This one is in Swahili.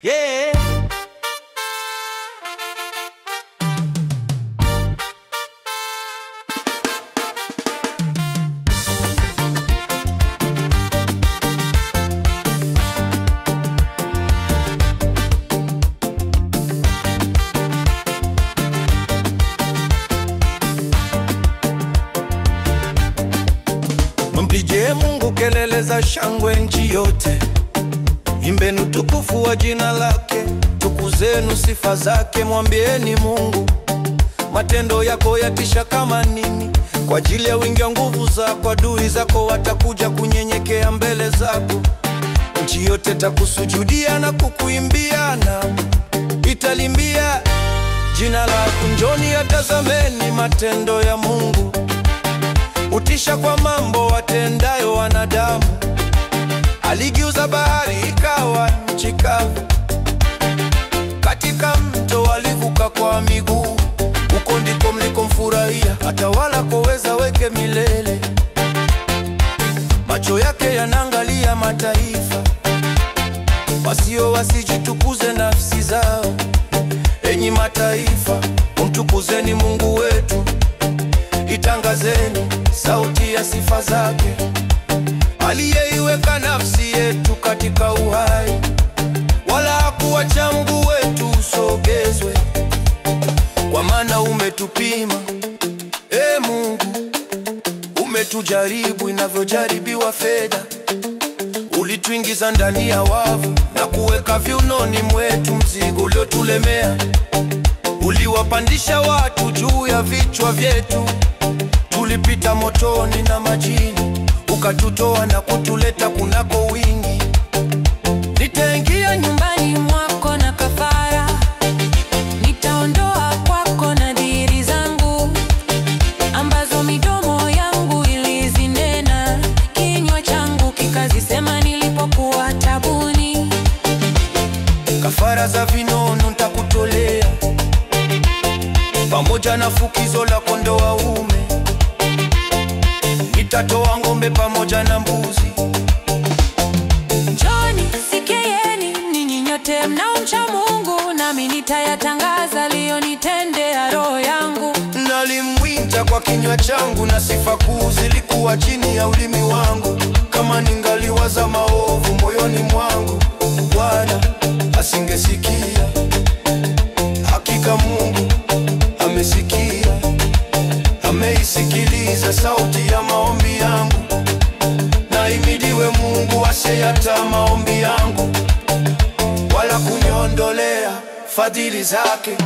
Yeah. Mpigie Mungu kelele za shangwe nchi yote, imbeni utukufu wa jina lake, tukuzenu sifa zake. Mwambieni Mungu matendo yako yatisha kama nini. Kwa ajili ya wingi wa nguvu zako adui zako watakuja kunyenyekea mbele zako. Nchi yote takusujudia na kukuimbia, na italimbia jina lako. Njoni atazameni matendo ya Mungu, utisha kwa mambo watendayo wanadamu. Aligeuza bahari ikawa nchi kavu, katika mto walivuka kwa miguu. Huko ndiko mlikomfurahia, hata wala koweza weke milele. Macho yake yanaangalia mataifa, wasio wasijitukuze nafsi zao. Enyi mataifa, mtukuzeni Mungu wetu, itangazeni sauti ya sifa zake. Aliyeiweka nafsi yetu katika uhai, wala hakuacha mguu wetu usogezwe. Kwa maana umetupima, e Mungu, umetujaribu inavyojaribiwa fedha. Ulituingiza ndani ya wavu na kuweka viunoni mwetu mzigo uliotulemea. Uliwapandisha watu juu ya vichwa vyetu, tulipita motoni na majini, ukatutoa na kutuleta kunako wingi. Nitaingia nyumbani mwako na kafara, nitaondoa kwako nadhiri zangu ambazo midomo yangu ilizinena, kinywa changu kikazisema nilipokuwa tabuni. Kafara za vinono nitakutolea, pamoja na fukizo la kondoo waume. Nitatoa ng'ombe pamoja na mbuzi. Njoni sikieni ninyi nyote mnaomcha Mungu, nami nitayatangaza aliyonitendea roho yangu. Nalimwita kwa kinywa changu, na sifa kuu zilikuwa chini ya ulimi wangu. Kama ningaliwaza maovu moyoni mwangu, Bwana asingesikia. Hakika Mungu amesikia, ameisikiliza sauti ya maombi yangu. Na imidiwe Mungu asiyata maombi yangu, wala kuniondolea fadhili zake.